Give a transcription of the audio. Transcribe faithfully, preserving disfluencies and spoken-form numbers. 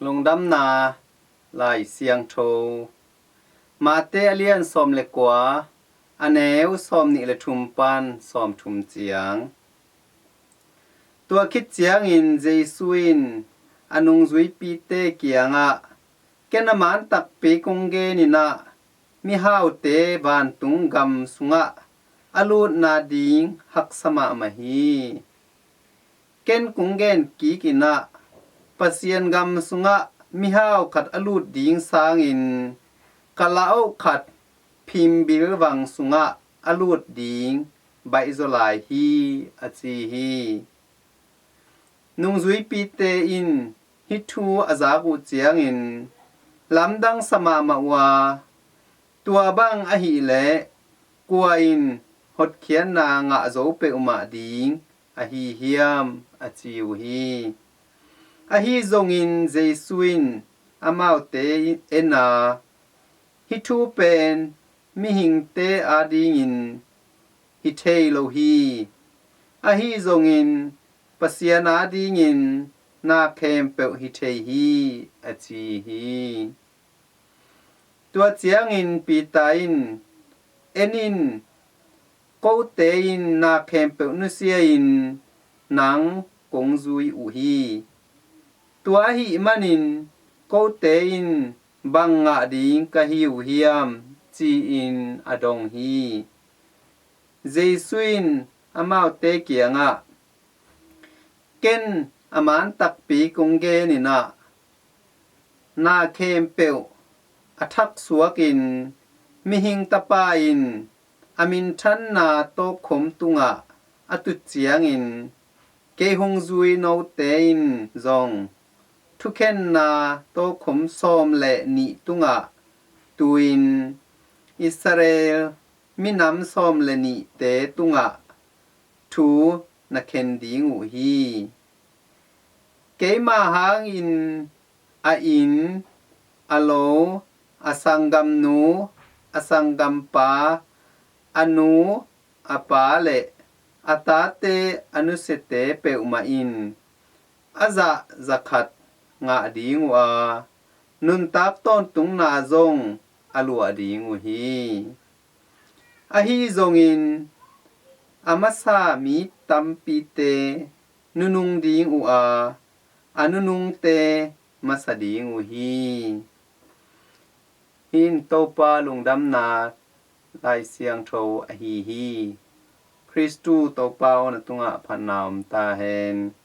Lungdamna Lai Siangtho, Mate a lian sawm le kua, a neu sawm nih le thum pan sawm thum ciang. Tua khit ciangin Jesu in a nungzuipite kiangah, "Ken a man takpi kong genin ah, mihaute vantung gam sungah a lutna ding haksa mahmah hi. Ken kong gen kik in ah, Pasian gam sungah mihau khat a lut ding sangin, kalaoh khat phimbil vang sungah a lut ding baihzaw lai hi," a ci hi. Nungzuipite in hih thu a zak uh ciangin lamdang sa mahmah uh a, "Tua bang ahih leh kua in hotkhiatna ngah zo peuhmah ding ahi hiam?" a ci uh hi. Ahi zongin Jesu in amaute en a, "Hih thu pen mihingte adingin hi thei lo hi. Ahi zongin Pasian adingin na khempeuh hi thei hi," a ci hi. Tua ciangin Peter in, "En in, kote in na khempeuh nusia-in nang kong zui uh hi. Tua ahih manin kote in bang ngah ding ka hi uh hiam?" ci-in a dong hi. Jesu in amaute kiangah, "Ken a man takpi kong genin ah, na khempeuh a thaksuakin Mihing Tapa in a minthanna tawkkhom tungah a tut ciangin, kei hong zui note in zong thukhenna tawkkhom sawm le nih tungah tu-in Israel minam sawm le nihte tungah thu na khen ding uh hi. Keima hangin a inn, a lo, a sanggamnu, a sanggampa, a nu, a pa le a tate, a nusiate peuhmah in a zah za khat ngah ding uh a, nuntak tawntungna zong a luah ding uh hi. Ahi zongin a masa mi tampite nunung ding uh a, a nunungte masa ding uh hi." Hih in Topa lungdamna Lai Siangtho ahi hi. Khristu Topa aw, na tungah phatna om ta hen.